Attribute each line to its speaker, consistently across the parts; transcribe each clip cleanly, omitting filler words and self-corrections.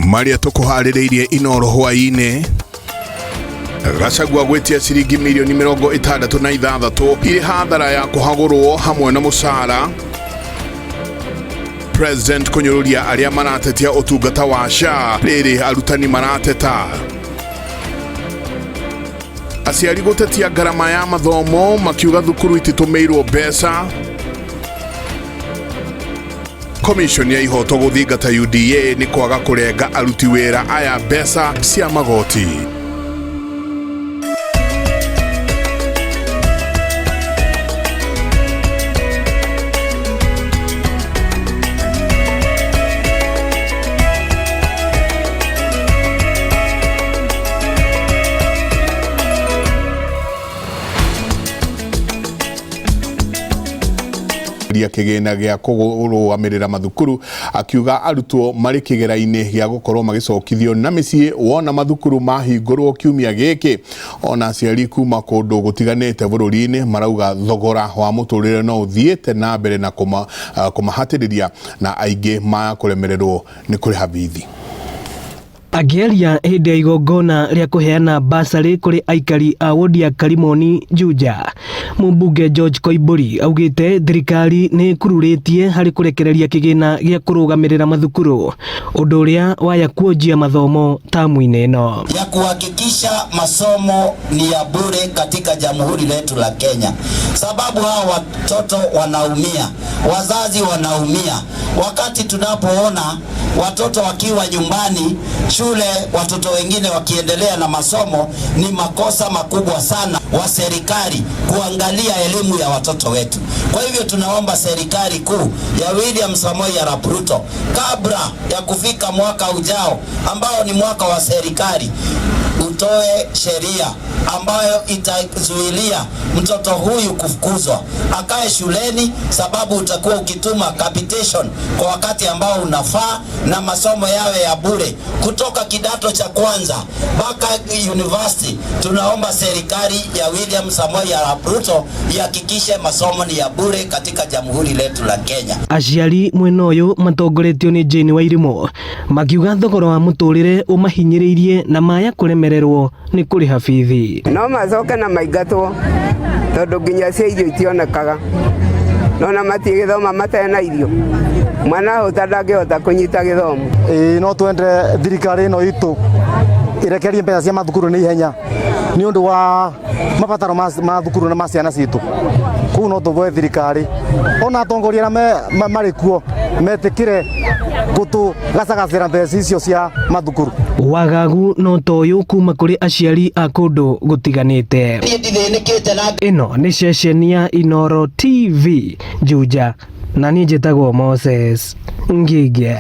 Speaker 1: Marĩa tũkũharĩrĩirie Inoro hwaĩ-inĩ. Gachagua gwĩtia ciringi mirioni 66 irĩ hathara ya kũhagũrwo hamwe na mũcara. President kũnyũrũria arĩa maratetia ũtungata wa SHA rĩrĩ arutani marateta. Aciari gũtetia ngarama ya mathomo makiuga thukuru ititũmĩirwo mbeca. Commission ya ihoto gũthingata UDA nĩ kwaga kũrenga aruti wĩra aya mbeca cia magoti. Kĩgĩna gĩa kũrũgamĩrĩra mathukuru akiuga arutwo marĩ kĩgera-inĩ gĩa gũkorwo magĩcokithio na mĩciĩ wona mathukuru mahingũrwo kiumia gĩkĩ. Ona aciari kuma kũndũ gũtiganĩte bũrũri-inĩ marauga thogora wa mũtũrĩre no ũthiĩte na mbere na kũmahatĩrĩria na aingĩ maya kũremererwo nĩ kũrĩha bithi.
Speaker 2: Akĩaria hĩndĩ ya igongona rĩa kũheana basarĩ kũrĩ aikari a wodi ya Karimoni Juja, mũmbunge George Koimbũri augĩte thirikari nĩ ĩkururĩtie harĩ kũrekereria kĩgĩna gĩa kũrũgamĩrĩra mathukuru, ũndũ ũrĩa waya kuonjia mathomo tamu-inĩ ĩno.
Speaker 3: Ya kuhakikisha masomo ni ya bure katika jamhuri letu la Kenya, sababu hawa watoto wanaumia, wazazi wanaumia, wakati tunapoona watoto wakiwa nyumbani, shule, watoto wengine wakiendelea na masomo. Ni makosa makubwa sana wa serikali kuangalia elimu ya watoto wetu. Kwa hivyo tunaomba serikali kuu ya William Samoei Arap Ruto, kabla ya kufika mwaka ujao ambao ni mwaka wa serikali, utoe sheria ambayo itazuilia mtoto huyu kufukuzwa akae shuleni, sababu utakuwa ukituma capitation kwa wakati ambao unafaa, na masomo yawe ya bure kutoka kidato cha kwanza mpaka university. Tunaomba serikali ya William Samoei Arap Ruto ihakikishe masomo ni ya bure katika jamhuri letu la Kenya.
Speaker 2: Aciari mwena ũyũ matongoretio nĩ Jane Wairimu makiuga thogora wa mũtũrĩre ũmahinyĩrĩirie na maya kũremererwo nĩ kũrĩha bithi.
Speaker 4: No macoke na maingatwo tondũ nginya cia irio itionekaga, nona matigĩthoma matarĩ na irio, mwana ahũta ndangĩhota kũnyita gĩthomo.
Speaker 5: Ĩĩ, no twende thirikari ĩno itũ ĩrekerie mbeca cia mathukuru nĩ ihenya nĩ ũndũ wa mabataro ma thukuru na ma ciana citũ. Kũu no tũvoe thirikari ona atongoria arĩa marĩ kuo metĩkĩre gũtũgacagacĩra mbeca icio cia mathukuru.
Speaker 2: Wagagu no ta ũyũ kuma kũrĩ aciari a kũndũ gũtiganĩte.
Speaker 3: Niĩ ndithĩnĩkĩte na
Speaker 2: Ĩno nĩ ceceni ya Inoro TV Juja, na niĩ njĩtagwo Moses Ngige.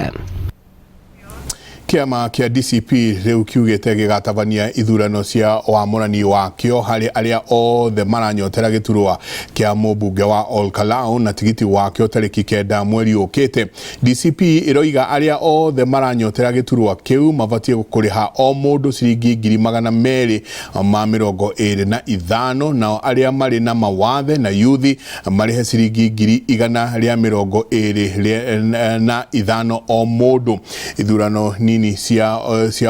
Speaker 1: Kĩama kĩa DCP rĩu kiugĩte gĩgatabania ithurano cia wamũrani wakĩo harĩ arĩa othe maranyotera gĩturwa kĩa mũmbunge wa Olkalau na tigiti wakĩo tarĩki 9 mweri ũkĩte. DCP ĩroiga arĩa othe maranyotera gĩturwa kĩu mabatiĩ kũrĩha o mũndũ ciringi 225,000, nao arĩa marĩ na mawathe na yuthi marĩhe ciringi 125,000 o mũndũ. Ithurano nini cia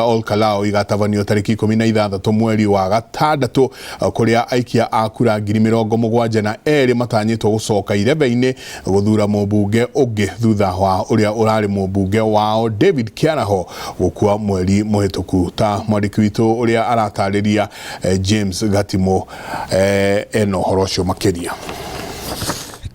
Speaker 1: Olkalau igatabanio tarĩki 16 mweri wa gatandatũ, kũrĩa aikia a kura 72,000 matanyĩtwo gũcoka irebe-inĩ gũthura mũmbunge ũngĩ thutha wa ũrĩa ũrarĩ mũmbunge wao David Kiaraho gũkua mweri mũhĩtũku. Ta mwandĩki witũ ũrĩa aratarĩria, James Gatimo, ena ũhoro ũcio makĩria.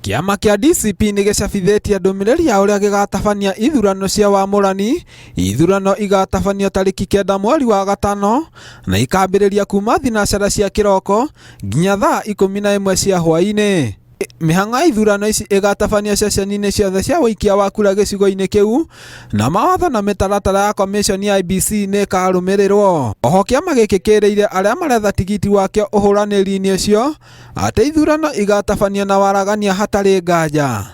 Speaker 6: Kĩama kĩa DCP nĩ gĩcabithĩtie ndũmĩrĩri ya ũrĩa gĩgatabania ithurano cia wamũrani. Ithurano igatabanio tarĩki 9 mweri wa gatano na ikambĩrĩria kuma thinacara cia kĩroko nginya thaa 11 cia hwaĩ-inĩ. Mĩhang'o ya ithurano ici ĩgatabanio ceceni-inĩ ciothe cia ũikia wa kura gĩcigo-inĩ kĩu, na mawatho na mĩtaratara ya commission ya IEBC nĩ ĩkarũmĩrĩrwo. Oho kĩama gĩkĩ kĩrĩire arĩa maretha tigiti wakĩo ũhũranĩri-inĩ ũcio atĩ ithurano igatabanio na waragania hatarĩ nganja.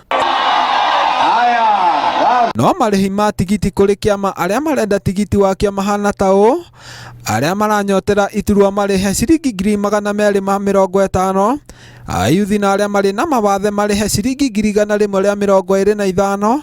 Speaker 6: No marĩhi ma tigiti kũrĩ kĩama arĩa marenda tigiti wa kĩama hana ta ũũ: arĩa maranyotera iturwa marĩhe ciringi 250,000, ayuthi na arĩa marĩ na mawathe marĩhe ciringi 125,000,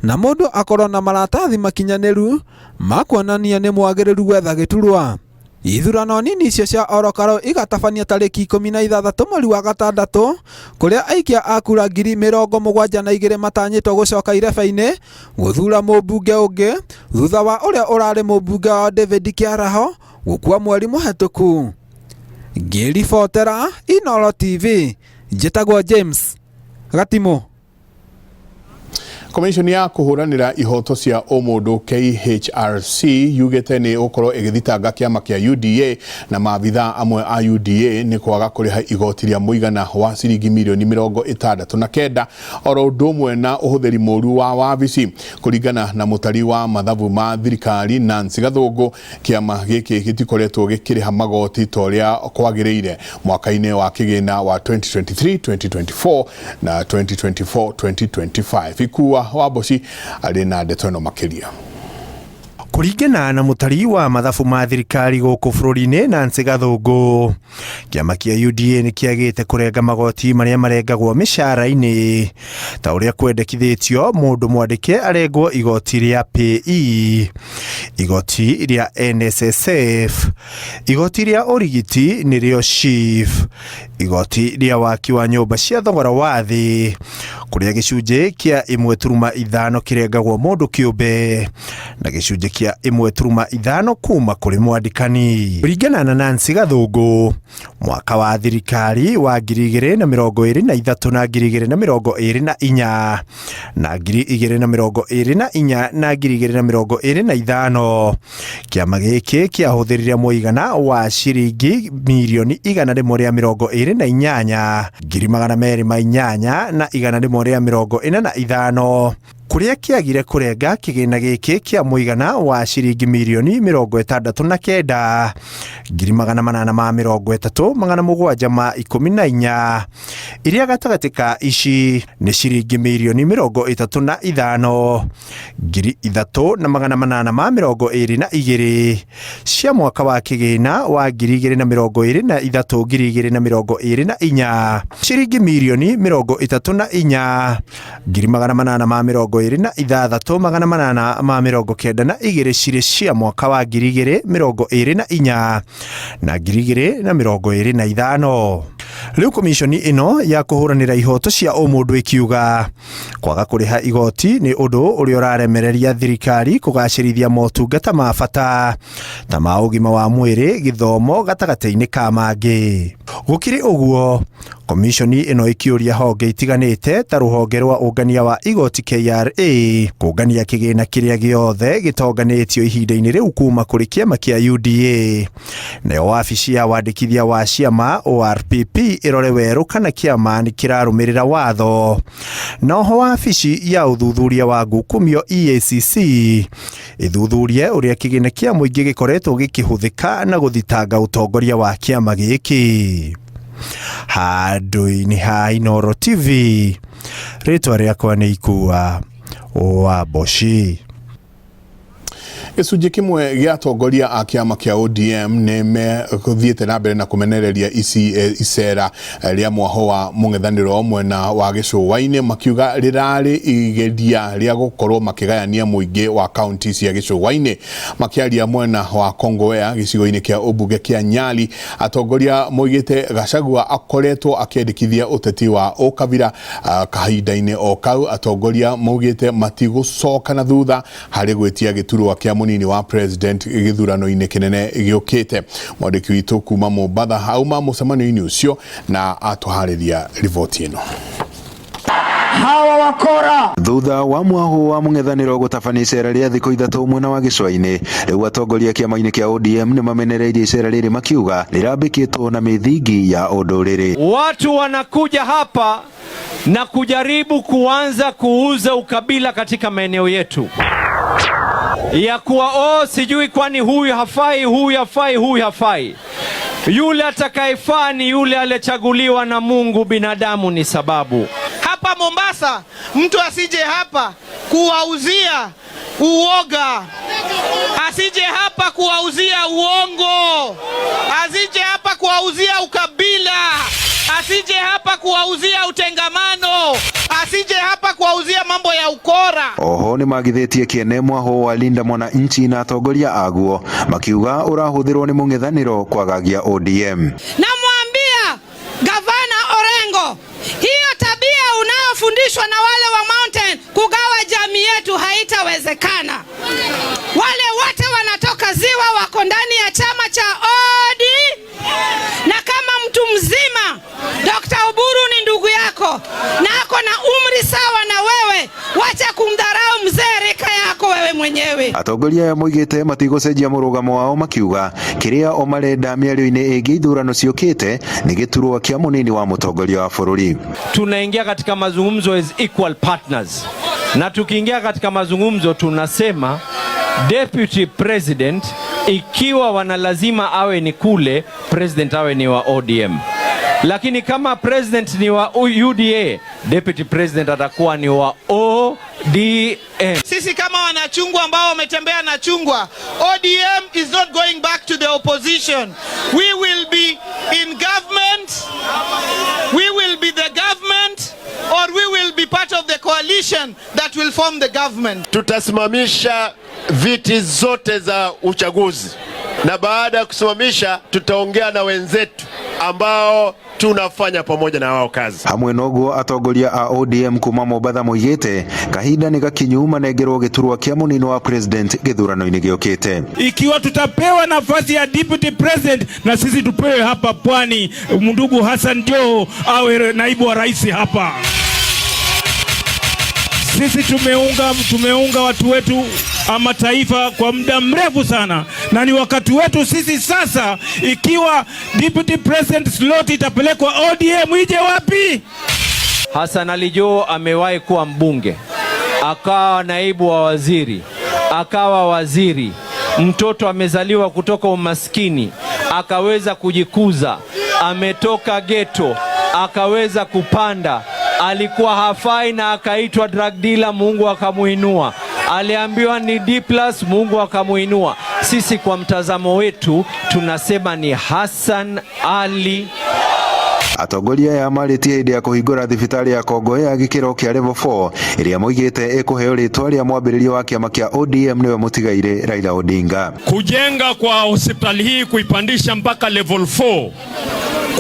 Speaker 6: na mũndũ akorwo na maratathi makinyanĩru ma kuonania nĩ mwagĩrĩru gwetha gĩturwa. Ithurano nini icio cia Ol Kalou igatabania tarĩki 16 mweri wa gatandatũ, kũrĩa aikia a kura 72,000 matanyĩtwo gũcoka irebe-inĩ gũthuura mũmbunge ũngĩ thutha wa ũrĩa ũrarĩ mũmbunge wao David Kĩaraho gũkua mweri mũhetũku. Ngĩribotera Inooro TV, njĩtagwo James Gatimũ.
Speaker 1: Commission ya kũhũranĩra ihoto cia ũmũndũ KHRC yugĩte nĩ gũkorwo ĩgĩthitanga kĩama kĩa UDA na maabithaa amwe a UDA nĩ kwaga kũrĩha igoti rĩa mũigana wa ciringi mirioni 69 oro ũndũ ũmwe na ũhũthĩri mũru wa wabici. Kũringana na mũtari wa mathabu ma thirikari Nancy Gathũngũ, kĩama gĩkĩ gĩtikoretwo gĩkĩrĩha magoti ta ũrĩa kwagĩrĩire mwaka-inĩ wa kĩgĩna wa 2023-2024 na 2024-2025. Ikua Wamboci arĩ na ndeto ĩno makĩria.
Speaker 7: Kũringana na mũtari wa mathabu ma thirikari gũkũ bũrũri-inĩ Nancy Gathũngũ, kĩama kĩa UDA nĩ kĩagĩte kũrenga magoti marĩa marengagwo mĩcara-inĩ ta ũrĩa kwendekithĩtio mũndũ mwandĩke arengwo igoti rĩa PAYE, igoti rĩa NSSF, igoti rĩa ũrigiti nĩrĩo SHIF, igoti rĩa waki wa nyũmba cia thogora wa thĩ kũrĩa gĩcunjĩ kĩa 1.5 kĩrengagwo mũndũ kĩũmbe na gĩcunjĩ kĩa 1.5 kuma kũrĩ mwandĩkani. Kũringana na Nancy Gathũngũ, mwaka wa thirikari wa 2023 na 2024 na 2024 na 2025, kĩama gĩkĩ kĩahũthĩrire mũigana wa ciringi mirioni 128 208 na 145, kũrĩa kĩagire kũrenga kĩgĩna gĩkĩ kĩa mũigana wa ciringi mirioni 69 830 714, iria gatagatĩ ka ici nĩ ciringi mirioni 35 3822 cia mwaka wa kĩgĩna wa 2023 2024, ciringi mirioni 34 826 892 cirĩ cia mwaka wa 2024 na 2025. Rĩu komishoni ĩno ya kũhũranĩra ihoto cia ũmũndũ ĩkiuga kwaga kũrĩha igoti nĩ ũndũ ũrĩa ũraremereria thirikari kũgacĩrithia motungata ma bata ta ma ũgima wa mwĩrĩ, gĩthomo gatagatĩ-inĩ ka mangĩ. Gũkĩrĩ ũguo, komishoni ĩno ĩkĩũria honge itiganĩte ta rũhonge rwa ũngania wa igoti KRA kũngania kĩgĩna kĩrĩa gĩothe gĩtonganĩtio ihinda-inĩ rĩu kuma kũrĩ kĩama kĩa UDA. Nayo wabici ya wandĩkithia wa ciama ORPP ĩrore werũ kana kĩama nĩ kĩrarũmĩrĩra watho. Noho wabici ya ũthuthuria wa ngukumio EACC ĩthuthurie ũrĩa kĩgĩna kĩa mũingĩ gĩkoretwo gĩkĩhũthĩka na gũthitanga ũtongoria wa kĩama gĩkĩ. Handũ-inĩ ha Inooro TV, rĩtwa rĩakwa nĩ Ikua Wamboci.
Speaker 1: Gĩcunjĩ kĩmwe gĩa atongoria a kĩama kĩa ODM nĩ megũthiĩte na mbere na kũmenereria icera rĩa mwaho wa mũng'ethanĩro mwena wa gĩcũa-inĩ, makiuga rĩrarĩ igeria rĩa gũkorwo makĩgayania mũingĩ wa kaunti cia gĩcũa-inĩ. Makĩaria mwena wa Kongowea gĩcigo-inĩ kĩa ũmbunge kĩa Nyali, atongoria moigĩte Gachagua akoretwo akĩendekithia ũteti wa ũkabira. Kahinda-inĩ o kau atongoria maugĩte matigũcoka na thutha harĩ gwĩtia gĩturwa kĩa mũnini wa president gĩthurano-inĩ kĩnene gĩũkĩte. Mwandĩki witũ kuma Mombatha auma mũcemanio-inĩ ũcio na atũharĩria riboti ĩno.
Speaker 8: Hawa wakora
Speaker 9: Thutha wa mwahu wa mũng'ethanĩro gũtabania icera rĩa thikũ 3 mwena wa gĩcũa-inĩ, rĩu atongoria kĩama-inĩ kĩa ODM nĩ mamenereirie icera rĩrĩ makiuga rĩrambĩkĩtwo na mĩthingi ya ũndũrĩrĩ.
Speaker 10: Watu wanakuja hapa na kujaribu kuanza kuuza ukabila katika maeneo yetu ya kuwa oh, sijui kwani huyu hafai, huyu hafai, huyu hafai. Yule atakayefaa ni yule aliyechaguliwa na Mungu, binadamu ni sababu.
Speaker 11: Hapa Mombasa mtu asije hapa kuwauzia uoga, asije hapa kuwauzia uongo, asije hapa kuwauzia ukabila, asije hapa kuwauzia utengamano, asije hapa kuwauzia mambo ya ukora.
Speaker 9: Oho nĩ magithĩtie kĩene mwaho wa Linda Mwananchi na atongoria aguo makiuga ũrahũthĩrwo nĩ mũng'ethanĩro kwagagia ODM.
Speaker 12: Namwambia Gavana Orengo, hiyo tabia unayofundishwa na wale wa mountain kugawa jamii yetu haitawezekana. Wale wote wanatoka ziwa wako ndani ya chama cha ODM, na kama mtu mzima Dr. Oburu ni ndugu yako na ako na umri sawa na wewe, wacha kumdharau mzee rika yako wewe mwenyewe.
Speaker 9: Atongoria aya moigĩte matigũcenjia mũrũgamo wao makiuga kĩrĩa o marenda mĩario-inĩ ĩngĩ ithurano ciũkĩte nĩ gĩturwa kĩa mũnini wa mũtongoria wa bũrũri.
Speaker 10: Tunaingia katika mazungumzo as equal partners, na tukiingia katika mazungumzo tunasema deputy president ikiwa wanalazima awe ni kule, president awe ni wa ODM, lakini kama president ni wa UDA, deputy president atakuwa ni wa ODM.
Speaker 11: Sisi kama wanachungwa ambao wametembea na chungwa, ODM is not going back to the opposition. We will be in government, we will be the government, or we will be part of the coalition that will form the government.
Speaker 13: Tutasimamisha viti zote za uchaguzi, na baada ya kusimamisha tutaongea na wenzetu ambao tunafanya pamoja na wao kazi.
Speaker 9: Hamwe noguo atongoria a ODM kuma Mombatha moigĩte kahinda nĩ gakinyu manengerwo gĩturwa kĩa mũnini wa president gĩthurano-inĩ gĩũkĩte.
Speaker 14: Ikiwa tutapewa nafasi ya deputy president, na sisi tupewe hapa Pwani, ndugu Hassan Joho awe naibu wa rais hapa. Sisi tumeunga watu wetu ama taifa kwa muda mrefu sana, na ni wakati wetu sisi sasa. Ikiwa deputy president slot itapelekwa ODM, ije wapi?
Speaker 10: Hassan Ali Joho amewahi kuwa mbunge, akawa naibu wa waziri, akawa waziri. Mtoto amezaliwa kutoka umaskini akaweza kujikuza, ametoka ghetto akaweza kupanda. Alikuwa hafai na akaitwa drug dealer, Mungu akamuinua. Aliambiwa ni D+, Mungu akamuinua. Sisi kwa mtazamo wetu tunasema ni Hassan Ali.
Speaker 9: Atongoria aya marĩtie hĩndĩ ya kũhingũra thibitarĩ ya Kongoe ya gĩkĩro kĩa level 4 ĩrĩa moigĩte ĩkũheo rĩtwa rĩa mwambĩrĩria wa kĩama kĩa ODM nĩwe mũtigairĩ Raila Odinga.
Speaker 15: Kujenga kwa hospitali hii kuipandisha mpaka level 4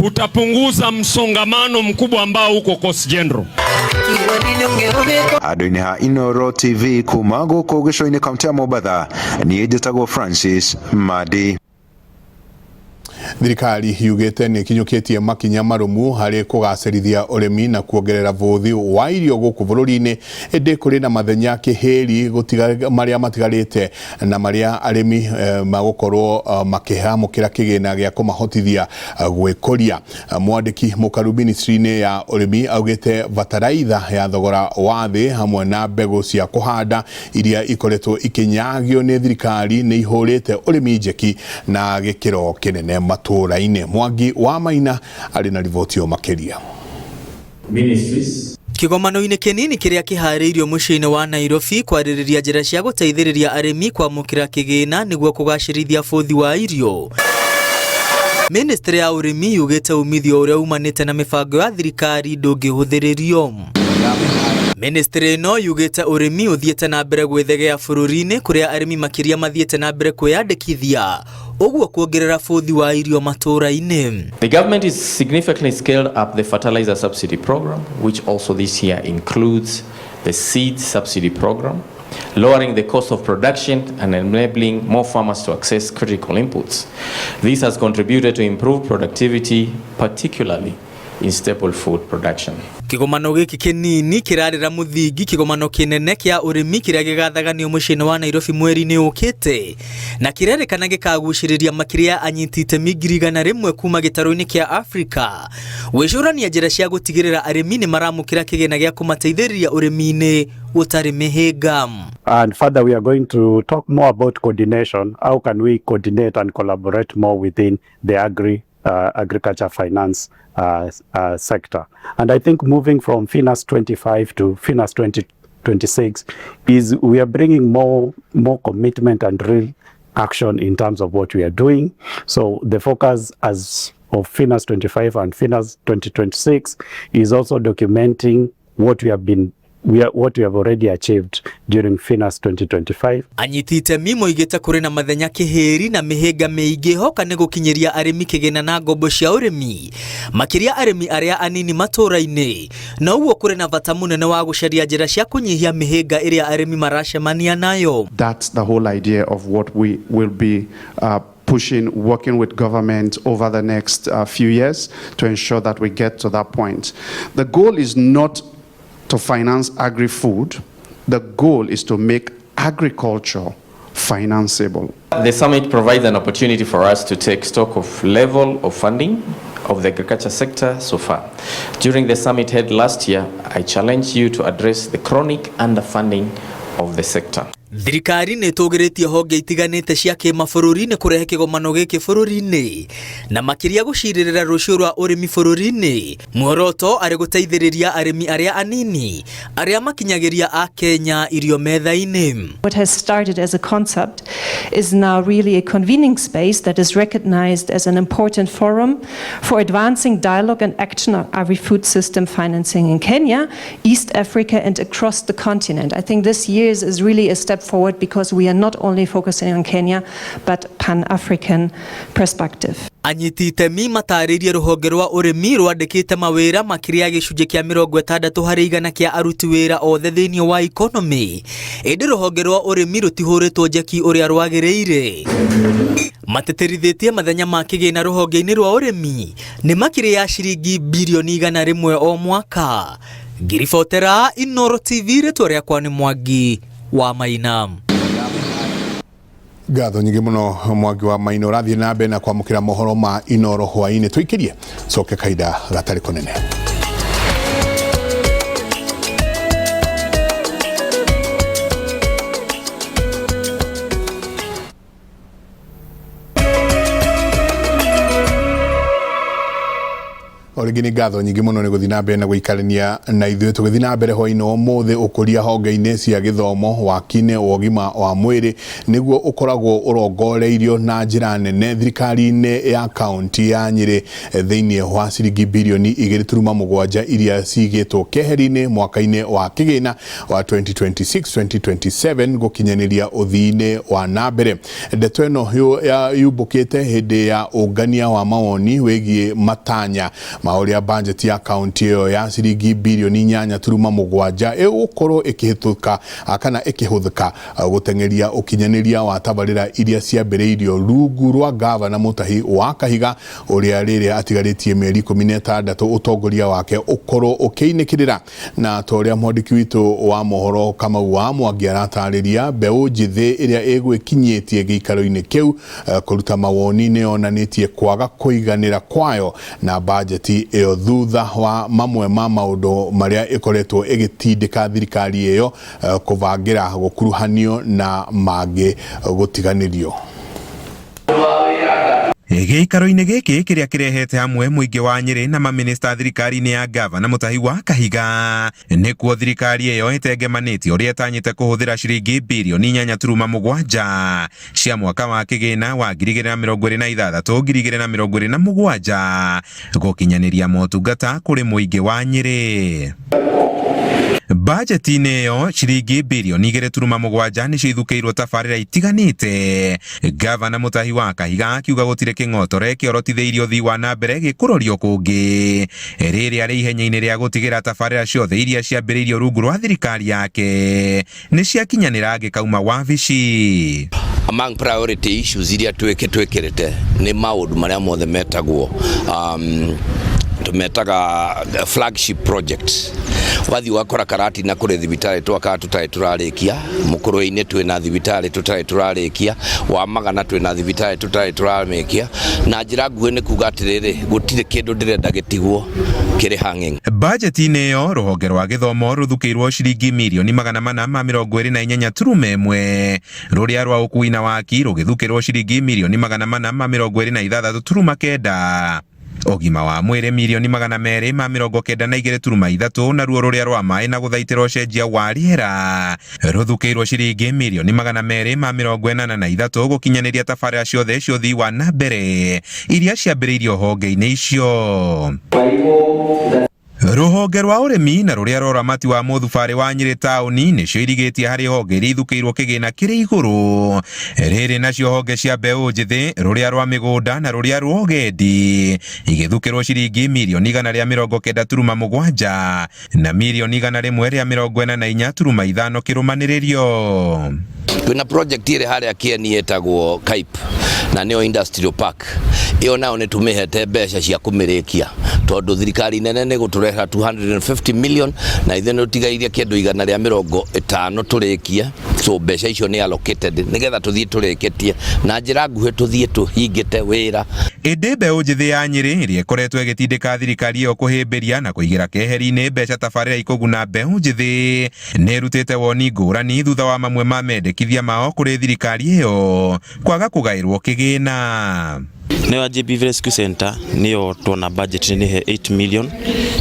Speaker 15: kutapunguza msongamano mkubwa ambao uko Coast General.
Speaker 9: Handũ-inĩ ha Inooro TV kuma gũkũ gĩcũa-inĩ kaunti ya Mombatha, niĩ njĩtagwo Francis Madi.
Speaker 1: Thirikari yugĩte nĩ ĩkinyũkĩtie makinya marũmu harĩ kũgacĩrithia ũrĩmi na kuongerera bũthi wa irio gũkũ bũrũri-inĩ, ĩndĩ kũrĩ na mathenya kĩhĩri marĩa matigarĩte na marĩa arĩmi magũkorwo makĩamũkĩra kĩgĩna gĩa kũmahotithia gwĩkũria. Mwandĩki mũkaru ministry-inĩ ya ũrĩmi augĩte bataraitha ya thogora wa thĩ hamwe na mbegũ cia kũhanda iria ikoretwo ikĩnyagio nĩ thirikari nĩ ihũrĩte ũrĩmi njeki na gĩkĩro kĩnene matũũra-inĩ. Mwangi wa Maina arĩ na riboti ĩyo makĩria.
Speaker 16: Kĩgomano-inĩ kĩnini kĩrĩa kĩharĩirio mũciĩ-inĩ wa Nairobi kwarĩrĩria njĩra cia gũteithĩrĩria arĩmi kwamũkĩra kĩgĩna nĩguo kũgacĩrithia bũthi wa irio. Ministry ya ũrĩmi yugĩte umithio ũrĩa umanĩte na mĩbango ya thirikari ndũngĩhũthĩrĩrio. Ministry ĩno yugĩte ũrĩmi ũthiĩte na mbere gwĩthegea bũrũri-inĩ kũrĩa arĩmi makĩria mathiĩte na mbere kwĩyandĩkithia ũguo kuongerera bũthi wa irio matũũra-inĩ.
Speaker 17: The government is significantly scaled up the fertilizer subsidy program, which also this year includes the seed subsidy program, lowering the cost of production and enabling more farmers to access critical inputs. This has contributed to improved productivity, particularly in staple food production.
Speaker 16: Kĩgomano gĩkĩ kĩnini kĩrarĩra mũthingi kĩgomano kĩnene kĩa ũrĩmi kĩrĩa gĩgathaganio mũciĩ-inĩ wa Nairobi mweri-inĩ ũkĩte na kĩrerĩkana gĩkagucĩrĩria makĩria ya anyiti itemi 100,000 kuma gĩtarũ-inĩ kĩa Afrika gwĩcũrania njĩra cia gũtigĩrĩra arĩmi nĩ maramũkĩra kĩgĩna gĩa kũmateithĩrĩria ũrĩmi-inĩ ũtarĩ mĩhĩnga.
Speaker 18: And further, we are going to talk more about coordination. How can we coordinate and collaborate more within the agriculture finance sector? And I think moving from FINAS 25 to FINAS 2026 is we are bringing more commitment and real action in terms of what we are doing. So the focus as of Finhas 25 and Finhas 2026 is also documenting what we have been what we have already achieved during Finhas 2025.
Speaker 16: Anyiti itemi moigĩte kũrĩ na mathenya kĩhĩri na mĩhĩnga mĩingĩ hoka nĩ gũkinyĩria arĩmi kĩgĩna na ngombo cia ũrĩmi, makĩria arĩmi arĩa anini matũũra-inĩ, na ũguo kũrĩ na bata mũnene wa gũcaria njĩra cia kũnyihia mĩhĩnga ĩrĩa arĩmi maracemania nayo.
Speaker 19: That's the whole idea of what we will be pushing, working with government over the next few years to ensure that we get to that point. The goal is not to finance agri-food. The goal is to make agriculture financeable.
Speaker 17: The summit provides an opportunity for us to take stock of level of funding of the agriculture sector so far. During the summit held last year, I challenged you to address the chronic underfunding of the sector.
Speaker 16: Thirikari nĩ ĩtũgĩrĩtie honge itiganĩte cia kĩmabũrũri nĩ kũrehe kĩgomano gĩkĩ bũrũri-inĩ na makĩria gũcirĩrĩra rũciũ rwa ũrĩmi bũrũri-inĩ. Muoroto arĩ gũteithĩrĩria arĩmi arĩa anini arĩa makinyagĩria a Kenya irio metha-inĩ.
Speaker 20: What has started as a concept is now really a convening space that is recognized as an important forum for advancing dialogue and action on agri-food system financing in Kenya, East Africa and across the continent. I think this year is really a step forward because we are not only focusing on Kenya but pan-African perspective.
Speaker 16: Anyiti itemi matarĩirie rũhonge rwa ũrĩmi rwandĩkĩte mawĩra makĩria ya gĩcunjĩ kĩa 60% kĩa aruti wĩra othe thĩinĩ wa economy, ĩndĩ rũhonge rwa ũrĩmi rũtihũrĩtwo njeki ũrĩa rwagĩrĩire. Matĩtĩrithĩtie mathenya ma kĩgĩna rũhonge-inĩ rwa ũrĩmi nĩ makĩria ya ciringi birioni 100 o mwaka. Ngiribotera Inooro TV, rĩtwa rĩakwa nĩ Mwangi wa Maina.
Speaker 1: Ngatho nyingĩ mũno Mwangi wa Maina. Ũrathiĩ na mbere na kwamũkĩra mohoro ma Inooro hwaĩ-inĩ. Tũikĩrie coke kahinda gatarĩ kũnene. Orĩngĩ nĩ ngatho nyingĩ mũno nĩ gũthiĩ na mbere na gũikarania na ithuĩ. Tũgĩthiĩ na mbere hwaĩ-inĩ wa ũmũthĩ, ũkũria honge-inĩ cia gĩthomo, waki-inĩ wa ũgima wa mwĩrĩ nĩguo ũkoragwo ũrongoreirio na njĩra nene thirikari-inĩ ya kaunti ya Nyĩrĩ thĩinĩ wa ciringi birioni 2.7 iria cigĩtwo keheri-inĩ mwaka-inĩ wa kĩgĩna wa 2026-2027 gũkinyanĩria ũthii-inĩ wa na mbere. Ndeto ĩno yumbũkĩte hĩndĩ ya ũngania wa mawoni wĩgiĩ matanya ma ũrĩa bajeti ya kaunti ĩyo ya ciringi birioni 8.7 ĩgũkorwo ĩkĩhĩtũka kana ĩkĩhũthĩka gũteng'eria ũkinyanĩria wa tabarĩra iria ciambĩrĩirio rungu rwa gavana Mutahi wa Kahiga ũrĩa rĩrĩa atigarĩtie mĩeri 16 ũtongoria wake ũkorwo ũkĩinĩkĩrĩra. Na ta ũrĩa mwandĩki witũ wa mohoro Kamau wa Mwangi aratarĩria, mbeũ njĩthĩ ĩrĩa ĩgwĩkinyĩtie gĩikaro-inĩ kĩu kũruta mawoni nĩyonanĩtie kwaga kũiganĩra kwayo na bajeti ĩyo thutha wa mamwe ma maũndũ marĩa ĩkoretwo ĩgĩtindĩka thirikari ĩyo kũbangĩra gũkuruhanio na mangĩ gũtiganĩrio.
Speaker 21: Gĩikaro-inĩ gĩkĩ kĩrĩa kĩrehete hamwe mũingĩ wa Nyĩrĩ na mamĩnĩsta thirikari-inĩ ya gavana Mutahi wa Kahiga nĩkuo thirikari ĩyo ĩtengemanĩtie ũrĩa ĩtanyĩte kũhũthĩra ciringi birioni 8.7 cia mwaka wa kĩgĩna wa 2026 2027 gũkinyanĩria motungata kũrĩ mũingĩ wa Nyĩrĩ. Bajeti-inĩ ĩyo ciringi birioni 2.7 nĩcio ithukĩirwo tabarĩra itiganĩte. Gavana Mutahi wa Kahiga akiuga gũtirĩ kĩng'otore kĩorotithĩirio ũthii wa na mbere gĩkũrorio kũngĩ rĩrĩa rĩ ihenya-inĩ rĩa gũtigĩra tabarĩra ciothe iria ciambĩrĩirio rungu rwa thirikari yake nĩ ciakinyanĩra angĩkauma wabici.
Speaker 22: Among priority issues iria twĩkĩrĩte nĩ maũndũ marĩa mothe metagwo tumetaga flagship projects. Wathi wakora Karati na kuri thibitari twakaga tutari turarikia, Mukurwe-ini twina thibitari tutari turarikia, wa Magana twina thibitari tutari turamikia, na njira nguhi ni kuga atiriri gutire kindu ndirenda gitigwo kiri hanging.
Speaker 21: Bajeti-inĩ ĩyo rũhonge rwa gĩthomo rũthukĩirwo ciringi mirioni 428.1, rũrĩa rwa ũkui na waki rũgĩthukĩrwo ciringi mirioni 426.9. Ũgima wa mwĩrĩ mirioni 292.3, naruo rũrĩa rwa maĩ na gũthaitĩra ũcenjia wa rĩera rũthukĩirwo ciringi mirioni 283 gũkinyanĩria tabarĩra ciothe cia ũthii wa na mbere iria ciambĩrĩirio honge-inĩ icio. Rũhonge rwa ũrĩmi na rũrĩa rwa ũramati wa mũthubarĩ wa Nyĩrĩ taũni nĩcio irigĩtie harĩ honge iria ithukĩirwo kĩgĩna kĩrĩ igũrũ. Rĩrĩ nacio honge cia mbeũ njĩthĩ, rũrĩa rwa mĩgũnda na rũrĩa rwa ũgendi igĩthukĩrwo ciringi mirioni 190.7 na mirioni 144.5 kĩrũmanĩrĩrio.
Speaker 22: Twĩna project ĩrĩ harĩa Kĩeni ĩtagwo CAIP na nĩyo industrial park. Ĩyo nayo nĩ tũmĩhete mbeca cia kũmĩrĩkia tondũ thirikari nene nĩ gũtũrehera 250 million na ithuĩ nĩ tũtigairie kĩndũ 150 tũrĩkie. So mbeca icio nĩ allocated nĩgetha tũthiĩ tũrĩkĩtie na njĩra nguhĩ, tũthiĩ tũhingĩte wĩra.
Speaker 21: Ĩndĩ mbeũ njĩthĩ ya Nyĩrĩ ĩrĩa ĩkoretwo ĩgĩtindĩka thirikari ĩyo kũhĩmbĩria na kũigĩra keheri-inĩ mbeca tabarĩra ikũguna mbeũ njĩthĩ nĩ ĩrutĩte woni ngũrani thutha wa mamwe ma mendekithia mao kũrĩ thirikari ĩyo kwaga kũgaĩrwo kĩgĩna.
Speaker 4: Nĩyo GBV Rescue Center nĩyo tuona budget nĩ he 8 million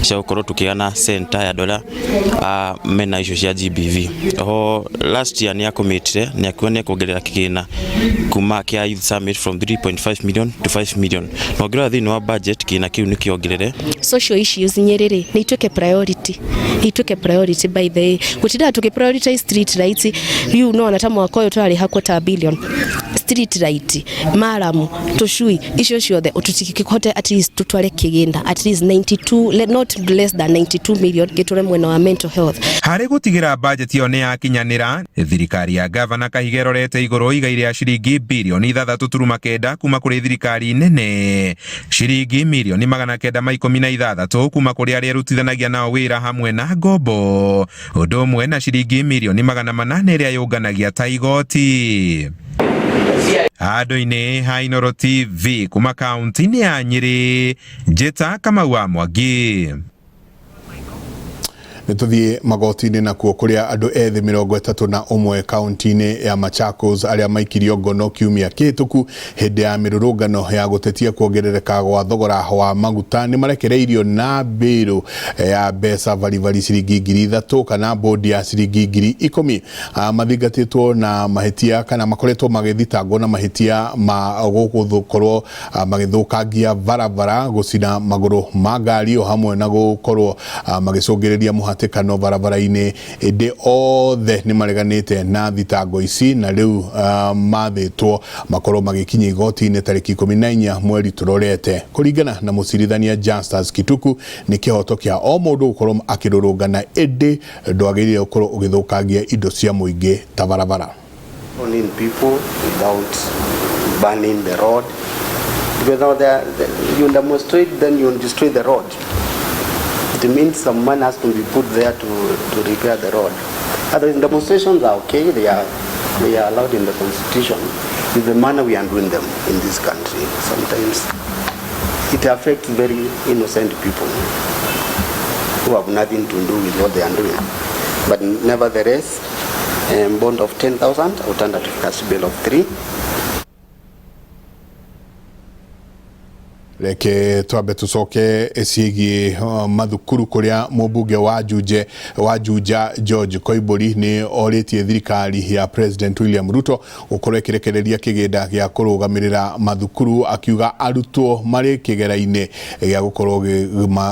Speaker 4: cia gũkorwo tũkĩgana center ya andũ arĩa mena icio cia GBV. Oho last year nĩ akomitire nĩ akiuga nĩ ekuongerera kĩgĩna kuma kĩa Youth Summit from 3.5 million to 5 million. Na ũngĩrora thĩinĩ wa budget kĩgĩna kĩu nĩ kĩongerere.
Speaker 5: Social issues Nyĩrĩ rĩ nĩ ituĩke priority, nĩ ituĩke priority. By the way, gũtindaga tũkĩ prioritize street lights riu no ona ta mwaka ũyũ tũrarĩha quarter billion street light maramu tũcui icio ciothe tũtikĩhote at least tutware kĩgĩna at least 92, not less than 92 million gĩtũre mwena wa mental health.
Speaker 21: Harĩ gũtigĩra bajeti ĩyo nĩ yakinyanĩra, thirikari ya gavana Kahiga ĩrorete igũrũ igai rĩa ciringi birioni 6.9 kuma kũrĩ thirikari nene, ciringi mirioni 916 kuma kũrĩ arĩa ĩrutithanagia nao wĩra hamwe na ngombo, ũndũ ũmwe na ciringi mirioni 800 ĩrĩa yũnganagia ta igoti. Handũ-inĩ ha Inooro TV kuma kaunti-inĩ ya Nyĩrĩ, Njĩta Kamau wa Mwangi.
Speaker 1: Nĩ tũthiĩ magoti-inĩ nakuo kũrĩa andũ ethĩ 31 kaunti-inĩ ya Machakos arĩa maikirio ngono kiumia kĩhĩtũku hĩndĩ ya mĩrũrũngano ya gũtetia kuongerereka gwa thogora wa maguta nĩ marekereirio na mbĩrũ ya mbeca baribari ciringi 3,000 kana bodi ya ciringi 10,000. Mathingatĩtwo na mahĩtia kana makoretwo magĩthitangwo na mahĩtia ma gũkorwo magĩthũkangia barabara, gũcina magũrũ ma ngari o hamwe na gũkorwo magĩcũngĩrĩria mũhatĩkano barabara-inĩ. Ĩndĩ othe nĩ mareganĩte na thitango ici na rĩu mathĩtwo makorwo magĩkinya igoti-inĩ tarĩki 14 mweri tũrorete. Kũringana na mũcirithania Justus Kituku, nĩ kĩhoto kĩa o mũndũ gũkorwo akĩrũrũngana, ĩndĩ ndwagĩrĩire gũkorwo ũgĩthũkangia indo cia mũingĩ ta barabara.
Speaker 23: Owning people without burning the road, because now you demonstrate, then you destroy the road. It means some money has to be put there to repair the road. Otherwise, demonstrations are okay, they are allowed in the constitution. It's the manner we are doing them in this country. Sometimes it affects very innocent people who have nothing to do with what they are doing. But nevertheless, a bond of 10,000, alternative cash bail of 3.
Speaker 1: Reke twambe tucoke ciĩgiĩ mathukuru kũrĩa mũmbunge wa Juja George Koimbũri nĩ orĩtie thirikari ya President William Ruto gũkorwo ĩkĩrekereria kĩgĩna gĩa kũrũgamĩrĩra mathukuru, akiuga arutwo marĩ kĩgera-inĩ gĩa gũkorwo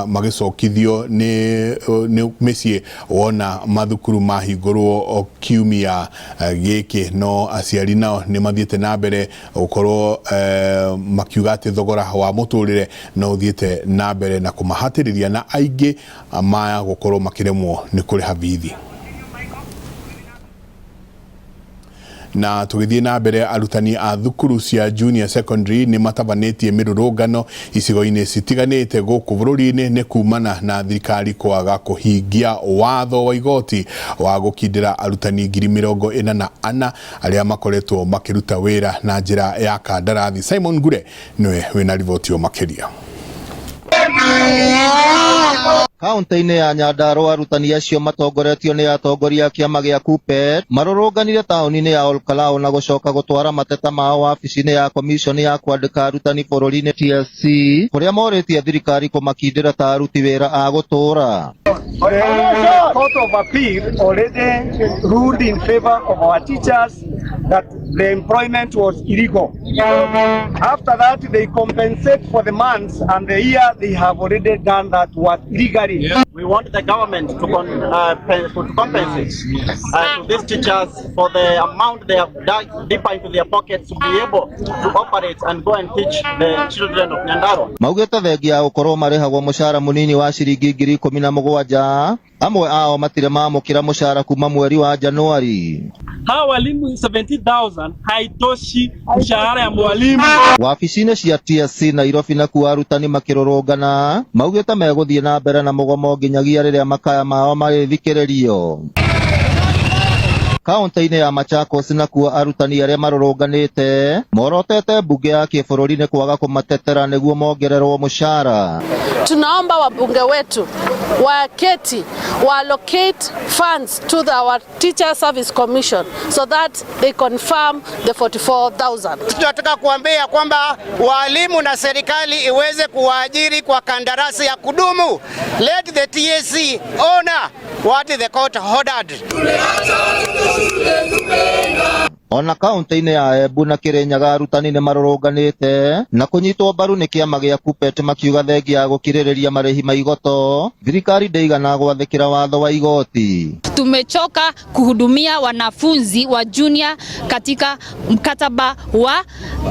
Speaker 1: magĩcokithio nĩ mĩciĩ wona mathukuru mahingũrwo kiumia gĩkĩ. No aciari nao nĩ mathiĩte na mbere gũkorwo makiuga atĩ thogora wa mũtũrĩre no ũthiĩte na mbere na kũmahatĩrĩria na aingĩ maya gũkorwo makĩremwo nĩ kũrĩha bithi. Na tũgĩthiĩ na mbere, arutani a thukuru cia junior secondary nĩ matabanĩtie mĩrũrũngano icigo-inĩ citiganĩte gũkũ bũrũri-inĩ nĩ kumana na thirikari kwaga kũhingia watho wa igoti wa gũkindĩra arutani 44,000 arĩa makoretwo makĩruta wĩra na njĩra ya kandarathi. Simon Ngure nĩwe wĩna riboti ĩyo makĩria.
Speaker 2: Kaunti-inĩ ya Nyandarua arutani acio matongoretio nĩ atongoria a kĩama gĩa KUPPET marũrũnganire taũni-inĩ ya Olkalau na gũcoka gũtwara mateta mao wabici-inĩ ya komiconi ya kwandĩka arutani bũrũri-inĩ TSC kũrĩa morĩtie thirikari kũmakindĩra ta aruti wĩra a gũtũũra.
Speaker 3: The Court of Appeal already ruled in favor of our teachers that the employment was illegal. After that, they compensate for the months and the year they have already done that work illegally.
Speaker 6: We want the government to compensate to these teachers for the amount they have dug deeper into their pockets to be able to operate and go and teach the children of Nyandarua.
Speaker 2: Maugĩte thengia ya gũkorwo marĩhagwo mũcara mũnini wa ciringi 17,000 amwe ao matirĩ mamũkĩra mũcara kuma mweri wa Januari.
Speaker 24: Hawa walimu 70,000 haitoshi mshahara ya mwalimu.
Speaker 2: Wabici-inĩ cia TSC Nairobi nakuo arutani makĩrũrũngana maugĩte megũthiĩ na mbere na mũgomo nginyagia rĩrĩa makaya mao marĩthikĩrĩrio. Kaunti-inĩ ya Machakos nakuo arutani arĩa marũrũnganĩte morotete mbunge ya kĩbũrũri nĩ kwaga kũmatetera nĩguo mongererwo mũcara.
Speaker 25: Tunaomba wabunge wetu waketi wa allocate funds to our Teacher Service Commission so that they confirm the 44,000.
Speaker 26: Tunataka kuambia kwamba walimu na serikali iweze kuwaajiri kwa kandarasi ya kudumu. Let the TSC honor what the court ordered.
Speaker 2: Ona kaunti-inĩ ya Embu na Kirinyaga arutani nĩ marũrũnganĩte na kũnyitwo mbaru nĩ kĩama gĩa KUPPET makiuga thengia ya gũkirĩrĩria marĩhi ma igoto thirikari ndĩigana gwathĩkĩra watho wa igoti.
Speaker 27: Tumechoka kuhudumia wanafunzi wa junior katika mkataba wa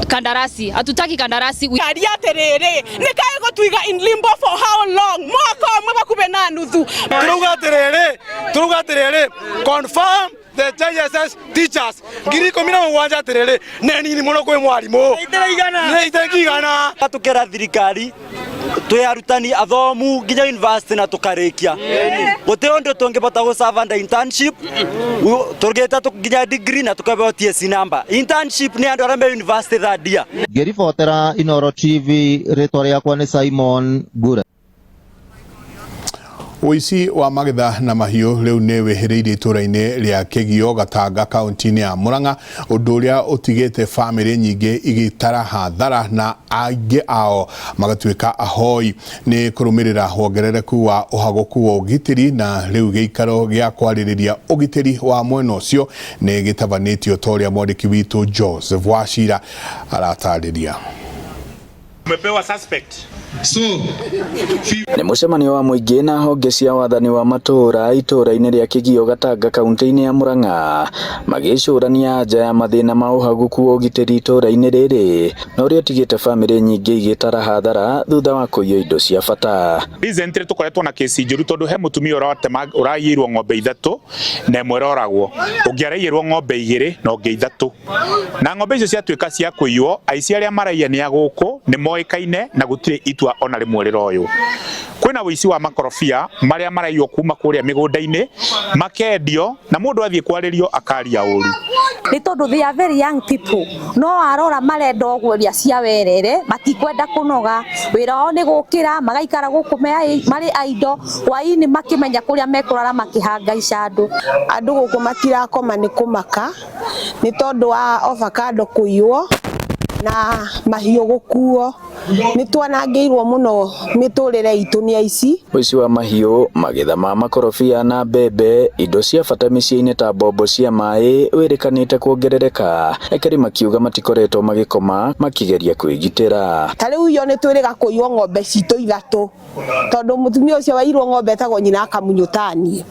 Speaker 27: kandarasi. Hatutaki kandarasi.
Speaker 28: Karia atiriri nĩ kaĩ gũtuiga in limbo for how long mwaka ũmwe bakube na nuthu.
Speaker 29: Turauga atiriri, confirm the JSS teachers 17,000 atiriri nĩ nini mũno kwĩ mwarimũ nĩ itekigana.
Speaker 30: Tukera thirikari twi arutani athomu nginya university na tukarikia guti undu tungibota guserve under internship turugite nginya degree na tukabeo TSC number. Internship ni andu aria me university third year.
Speaker 2: Ngĩribotera Inooro TV rĩtwa rĩakwa nĩ Simon Ngure.
Speaker 1: Ũici wa magetha na mahiũ rĩu nĩ wĩhĩrĩirie itũũra-inĩ rĩa Kĩgio Gatanga kaunti-inĩ ya Murang'a, ũndũ ũrĩa ũtigĩte bamĩrĩ nyingĩ igĩtara hathara na aingĩ ao magatuĩka ahoi nĩ kũrũmĩrĩra wongerereku wa ũhagũku wa ũgitĩri, na rĩu gĩikaro gĩa kwarĩrĩria ũgitĩri wa mwena ũcio nĩ gĩtabanĩtio ta ũrĩa mwandĩki witũ Joseph Wachira aratarĩria.
Speaker 31: Umepewa suspect.
Speaker 32: So,
Speaker 33: Nĩ mũcemanio wa mũingĩ na honge cia wathani wa matũũra itũũra-inĩ rĩa Kĩgio Gatanga kaunti-inĩ ya Murang'a magĩcũrania anja ya mathĩna ma ũhagũku wa ũgitĩri itũũra-inĩ rĩrĩ na ũrĩa ũtigĩte bamĩrĩ nyingĩ igĩtara hathara thutha wa kũiywo indo cia bata.
Speaker 31: Recently tukoretwo na kesi njũru tondu he mutumia ũratema ũraiyĩirwo ng'ombe ithatũ na ĩmwe ĩroragwo, ũngĩ araiyĩrwo ng'ombe igĩrĩ na ũngĩ ithatũ, na ng'ombe icio ciatuĩka cia kũiywo, aici arĩa maraiya nĩ a gũkũ, nĩ moĩkaine na gũtirĩ itua ona rĩmwe rĩroywo. Kwĩna ũici wa makorobia marĩa maraiywo kuma kũrĩa mĩgũnda-inĩ makendio na mũndũ athiĩ kwarĩrio akaria ũru.
Speaker 34: Nĩ tondũ they are very young people, no arora marenda ũguo cia werere, matikwenda kũnoga, wĩra wao nĩ gũkĩra magaikara gũkũ marĩ aindo hwainĩ makĩmenya kũrĩa mekũrara makĩhangaica andũ.
Speaker 35: Andũ gũkũ matirakoma nĩ kũmaka nĩ tondũ wa avocado kũiywo na mahiũ gũkuo. Nĩ twanangĩirwo mũno mĩtũrĩre itũ nĩ aici.
Speaker 33: Ũici wa mahiũ, magetha ma makorobia na mbembe, indo cia bata mĩciĩ-inĩ ta mbombo cia maĩ wĩrĩkanĩte kuongerereka. Aikari makiuga matikoretwo magĩkoma makĩgeria kwĩgitĩra.
Speaker 35: Ta rĩu iyo nĩ twĩrĩga kũiywo ng'ombe citũ ithatũ tondũ mũtumia ũcio waiyirwo ng'ombe etagwo nyina akamunyũtanie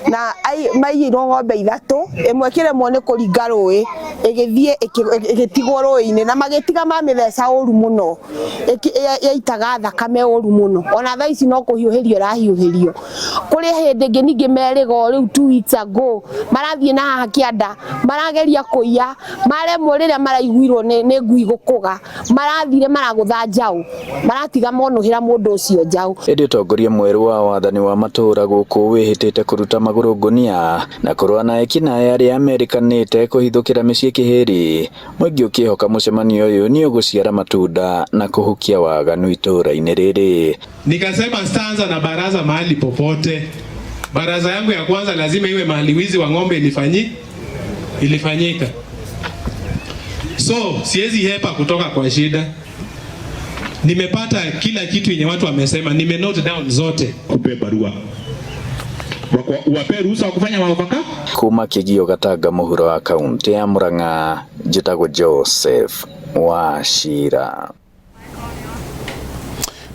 Speaker 35: na maiyirwo ng'ombe ithatũ, ĩmwe ĩkĩremwo nĩ kũringa rũĩ ĩgĩthiĩ ĩgĩtigwo rũĩ-inĩ na magĩtiga mamĩtheca ũru mũno, yaitaga thakame ũru mũno, ona thaa ici no kũhiũhĩrio ĩrahiũhĩrio. Kũrĩ hĩndĩ ĩngĩ ningĩ merĩga rĩu 2 weeks ago marathiĩ na haha kĩanda marageria kũiya maremwo, rĩrĩa maraiguirwo nĩ ngui gũkũga marathire maragũtha njaũ maratiga monũhĩra mũndũ ũcio njaũ.
Speaker 33: Ĩndĩ ũtongoria mwerũ wa wathani wa matũũra gũkũ wĩhĩtĩte kũruta magũrũ ngũnia na kũrũa na ekinaĩ arĩa merĩkanĩte kũhithũkĩra mĩciĩ kĩhĩri. Mũingĩ ũkĩhoka mũcemanio ũyũ nĩ ũgũciara matunda na kũhuria kũhukia waganu itũũra-inĩ rĩrĩ.
Speaker 7: Nikasema sitaanza na baraza mahali popote. Baraza yangu ya kwanza lazima iwe mahali wizi wa ng'ombe ilifanyika. So siwezi hepa kutoka kwa shida. Nimepata kila kitu yenye watu wamesema, nime note down zote.
Speaker 31: Kupe barua wape ruhusa wa kufanya mafaka.
Speaker 33: Kuma Kĩgio Gatanga mũhuro wa kaunti ya Murang'a, njĩtagwo Joseph Wachira.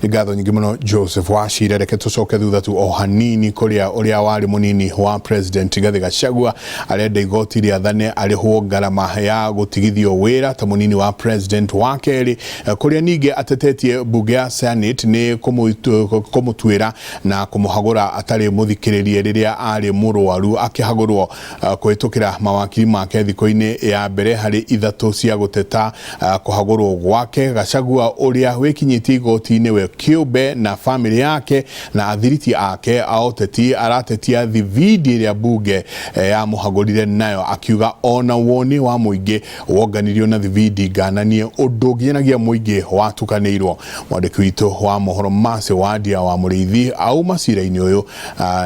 Speaker 1: Nĩ ngatho nyingĩ mũno Joseph Wachira. Reke tũcoke thutha tu o hanini kũrĩa ũrĩa warĩ mũnini wa President Rigathĩ Gachagua arenda igoti rĩathane arĩhwo ngarama ya gũtigithio wĩra ta mũnini wa President wa kerĩ, kũrĩa ningĩ atetetie mbunge ya Senate nĩ kũmũtuĩra na kũmũhagũra atarĩ mũthikĩrĩrie rĩrĩa arĩ mũrwaru akĩhagũrwo kũhĩtũkĩra mawakiri make thikũ-inĩ ya mbere harĩ ithatũ cia gũteta kũhagũrwo gwake. Gachagua ũrĩa wĩkinyĩtie igoti-inĩ we kĩũmbe na famĩlĩ yake na athiriti ake a ũteti aratetia thibindi ĩrĩa mbunge yamũhagũrire nayo, akiuga ona woni wa mũingĩ wonganirio na thibindi ngananie ũndũ nginyanagia mũingĩ watukanĩirwo. Mwandĩki witũ wa mohoro Mercy Wandia wa Mũrĩithi auma cira-inĩ ũyũ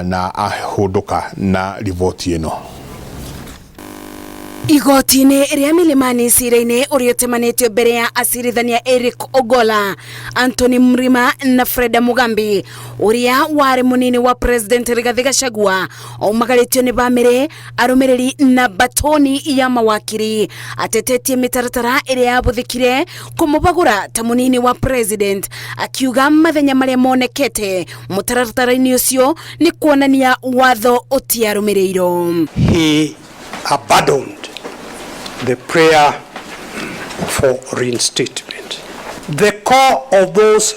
Speaker 1: na ahũndũka na riboti ĩno.
Speaker 8: Igoti-inĩ rĩa Milimani cira-inĩ ũrĩa ũtemanĩtio mbere ya acirithania Eric Ogola, Anthony Mrima na Freda Mugambi, ũrĩa warĩ mũnini wa President Rigathĩ Gachagua aumagarĩtio nĩ bamĩrĩ, arũmĩrĩri na batoni ya mawakiri, atetetie mĩtaratara ĩrĩa yabũthĩkire kũmũbagũra ta mũnini wa President, akiuga mathenya marĩa monekete mũtaratara-inĩ ũcio nĩ kuonania watho ũtiarũmĩrĩirwo.
Speaker 9: He abandoned the prayer for reinstatement. The core of those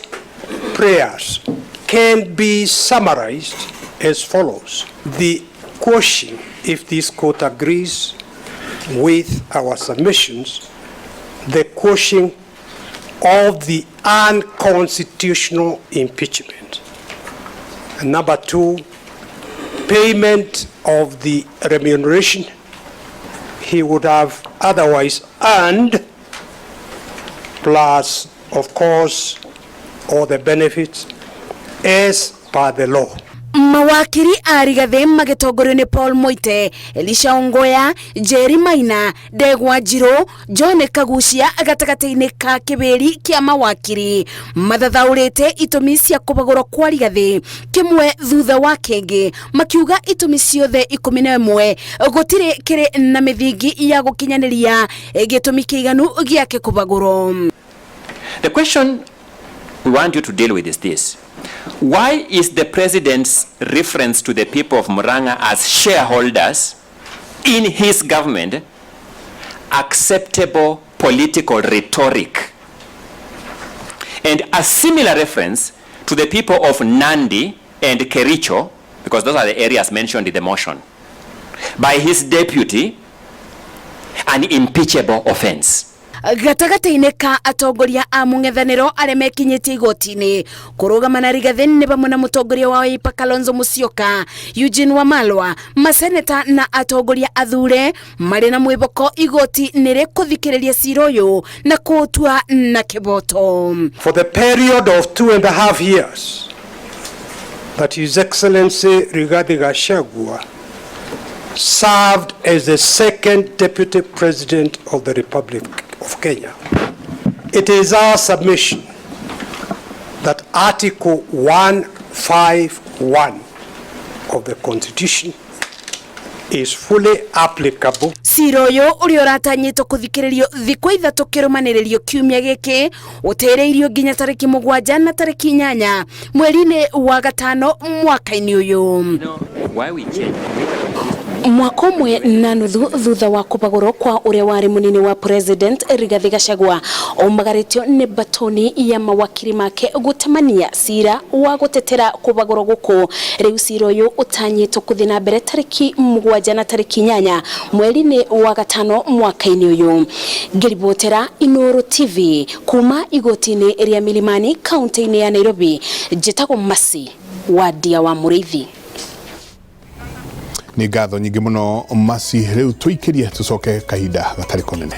Speaker 9: prayers can be summarized as follows. The quashing, if this court agrees with our submissions, the quashing of the unconstitutional impeachment. And number two, payment of the remuneration he would have otherwise earned, plus, of course, all the benefits as per the law.
Speaker 8: Mawakiri a Rigathĩ magĩtongorio nĩ Paul Moite, Elisha Ongoya, Jerry Maina, Ndegwa Njirũ, John Kagucia gatagatĩ-inĩ ka kĩbĩri kĩa mawakiri mathathaũrĩte itũmi cia kũbagũrwo kwa Rigathĩ kĩmwe thutha wa kĩngĩ, makiuga itũmi ciothe 11 gũtirĩ kĩrĩ na mĩthingi ya gũkinyanĩria gĩtũmi kĩiganu gĩake kũbagũrwo.
Speaker 10: The question we want you to deal with is this. Why is the president's reference to the people of Murang'a as shareholders in his government acceptable political rhetoric? And a similar reference to the people of Nandi and Kericho, because those are the areas mentioned in the motion, by his deputy, an impeachable offense.
Speaker 8: Gatagatĩ-inĩ ka atongoria a mũng'ethanĩro arĩa mekinyĩtie igoti-inĩ kũrũgama na Rigathĩ nĩ hamwe na mũtongoria wa Wiper Kalonzo Musyoka, Eugene Wamalwa, maseneta na atongoria athure marĩ na mwĩhoko igoti nĩ rĩkũthikĩrĩria cira ũyũ na kũũtua na kĩboto.
Speaker 9: For the period of 2.5 years that His Excellency Rigathi Gachagua served as the second Deputy President of the Republic of Kenya, it is our submission that Article 151 of the Constitution is fully applicable.
Speaker 8: Cira ũyũ ũrĩa ũratanyĩtwo kũthikĩrĩrio thikũ ithatũ kĩrũmanĩrĩrio kiumia gĩkĩ ũtereirio nginya tarĩki 7 na tarĩki 8 mweri-inĩ wa gatano mwaka-inĩ ũyũ. Mwaka ũmwe na nuthu thutha wa kũbagũrwo kwa ũrĩa warĩ mũnini wa President Rigathĩ Gachagua aumagarĩtio nĩ batoni ya mawakiri make gũtemania cira wa gũtetera kũbagũrwo gũkũ. Rĩu cira ũyũ ũtanyĩtwo kũthiĩ na mbere tarĩki 7 na tarĩki 8 mweri-inĩ wa gatano mwaka-inĩ ũyũ. Ngĩribotera Inooro TV kuma igoti-inĩ rĩa Milimani kaunti-inĩ ya Nairobi, njĩtagwo Mercy Wandia wa Mũrĩithi.
Speaker 1: Nĩ ngatho nyingĩ mũno Mercy. Rĩu tũikĩrie tũcoke kahinda gatarĩ kũnene.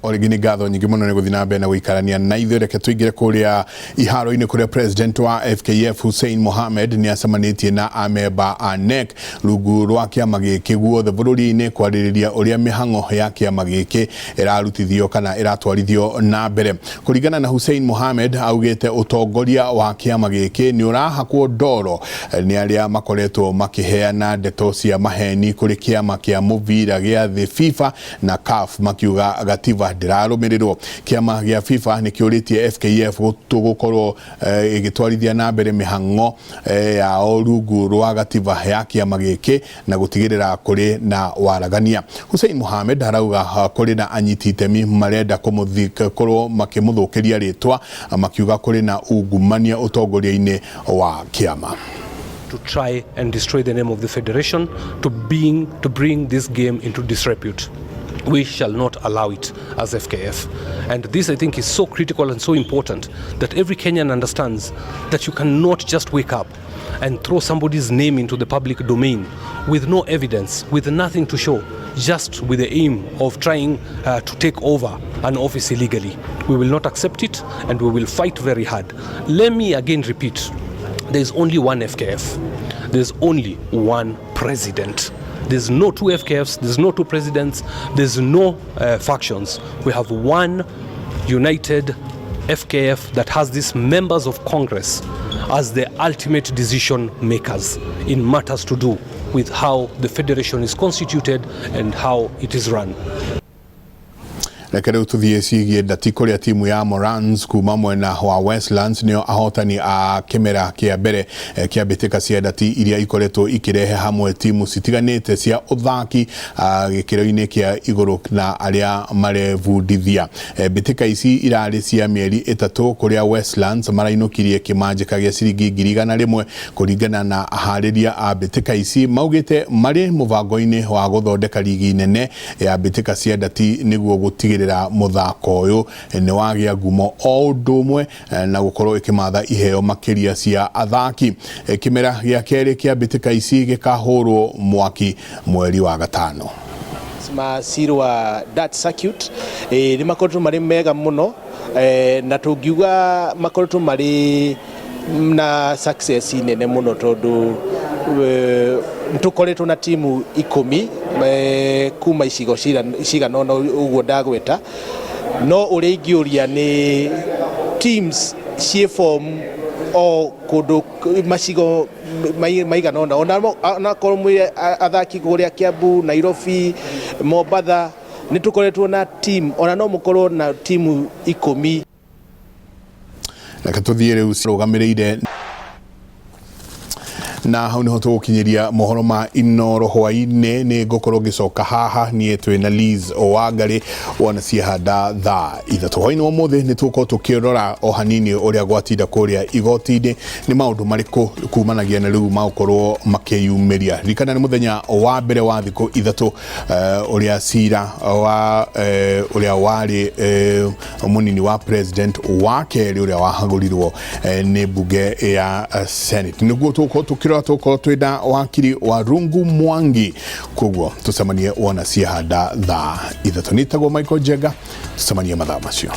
Speaker 1: O rĩngĩ nĩ ngatho nyingĩ mũno nĩ gũthiĩ na mbere na gũikarania na ithuĩ. Reke tũingĩre kũrĩa iharo-inĩ kũrĩa president wa FKF Hussein Mohamed nĩ acemanĩtie na amemba a NEC rungu rwa kĩama gĩkĩ guothe bũrũri-inĩ kwarĩrĩria ũrĩa mĩhang'o ya kĩama gĩkĩ ĩrarutithio kana ĩratwarithio na mbere. Kũringana na Hussein Mohamed, augĩte ũtongoria wa kĩama gĩkĩ nĩ ũrahakwo ndoro nĩ arĩa makoretwo makĩheana ndeto cia maheni kũrĩ kĩama kĩa mũbira gĩa thĩ FIFA na CAF makiuga gatiba ndĩrarũmĩrĩrwo. Kĩama gĩa FIFA nĩ kĩũrĩtie FKF gũkorwo ĩgĩtwarithia na mbere mĩhang'o yao rungu rwa gatiba ya kĩama gĩkĩ na gũtigĩrĩra kũrĩ na waragania. Hussein Mohamed arauga kũrĩ na anyiti itemi marenda kũmũkorwo makĩmũthũkĩria rĩtwa makiuga kũrĩ na ungumania ũtongoria-inĩ wa kĩama.
Speaker 4: To try and destroy the name of the federation, to bring this game into disrepute. We shall not allow it as FKF. And this, I think, is so critical and so important that every Kenyan understands that you cannot just wake up and throw somebody's name into the public domain with no evidence, with nothing to show, just with the aim of trying to take over an office illegally. We will not accept it and we will fight very hard. Let me again repeat, there's only one FKF. There's only one president. There's no two FKFs, there's no two presidents, there's no factions. We have one united FKF that has these members of Congress as the ultimate decision makers in matters to do with how the federation is constituted and how it is run.
Speaker 1: Reke rĩu tũthiĩ ciĩgiĩ ndati kũrĩa timu ya Morans kuma mwena wa Westlands nĩo ahotani a kĩmera kĩa mbere kĩa mbĩtĩka cia ndati iria ikoretwo ikĩrehe hamwe timu citiganĩte cia ũthaki gĩkĩro-inĩ kĩa igũrũ na arĩa marebundithia. Mbĩtĩka ici irarĩ cia mĩeri 3 kũrĩa Westlands marainũkirie kĩmanjĩka gĩa ciringi 100,000 kũringana na aharĩria a mbĩtĩka ici maugĩte marĩ mũbango-inĩ wa gũthondeka rigi nene ya mbĩtĩka cia ndati nĩguo gũtigĩrĩra mũthako ũyũ nĩ wagĩa ngumo o ũndũ ũmwe na gũkorwo ĩkĩmatha iheo makĩria cia athaki. Kĩmera gĩa kerĩ kĩa mbĩtĩka ici gĩkahũrwo mwaki mweri wa gatano.
Speaker 5: Macirwa that circuit nĩ makoretwo marĩ mega mũno, na tũngiuga makoretwo marĩ na success nene mũno tondũ nĩtũkoretwo na timu 10 kuma icigo cigana ũna ũguo ndagweta, no ũrĩa ingĩũria nĩ teams ciĩ form o kũndũ macigo maigana ũna, onakorwo mwĩ athaki kũrĩa Kiambu, Nairobi, Mombatha, nĩ tũkoretwo na team, ona no mũkorwo na timu 10.
Speaker 1: Reke tũthiĩ rĩu rũgamĩrĩire na hau niho tũgũkinyĩria mohoro ma Inoro hwaĩ-inĩ. Nĩ ngũkorwo ngĩcoka haha niĩ twĩ na Liz Wangari wona ciahanda thaa 3 hwaĩ-inĩ wa ũmũthĩ. Nĩ tũgũkorwo tũkĩrora o hanini ũrĩa gwatinda kũrĩa igoti-inĩ, nĩ maũndũ marĩkũ kumanagia na rĩu magũkorwo makĩyumĩria. Ririkana nĩ mũthenya wa mbere wa thikũ 3 ũrĩa cira wa ũrĩa warĩ mũnini wa president wa kerĩ ũrĩa wahagũrirwo nĩ mbunge ya Senate. Nĩguo tũgũkorwo tũkĩrora, tũgũkorwo twĩna wakiri wa Rungu Mwangi, koguo tũcemanie wona ciahanda thaa 3. Nĩtagwo Michael Njenga, tũcemanie mathaa macio.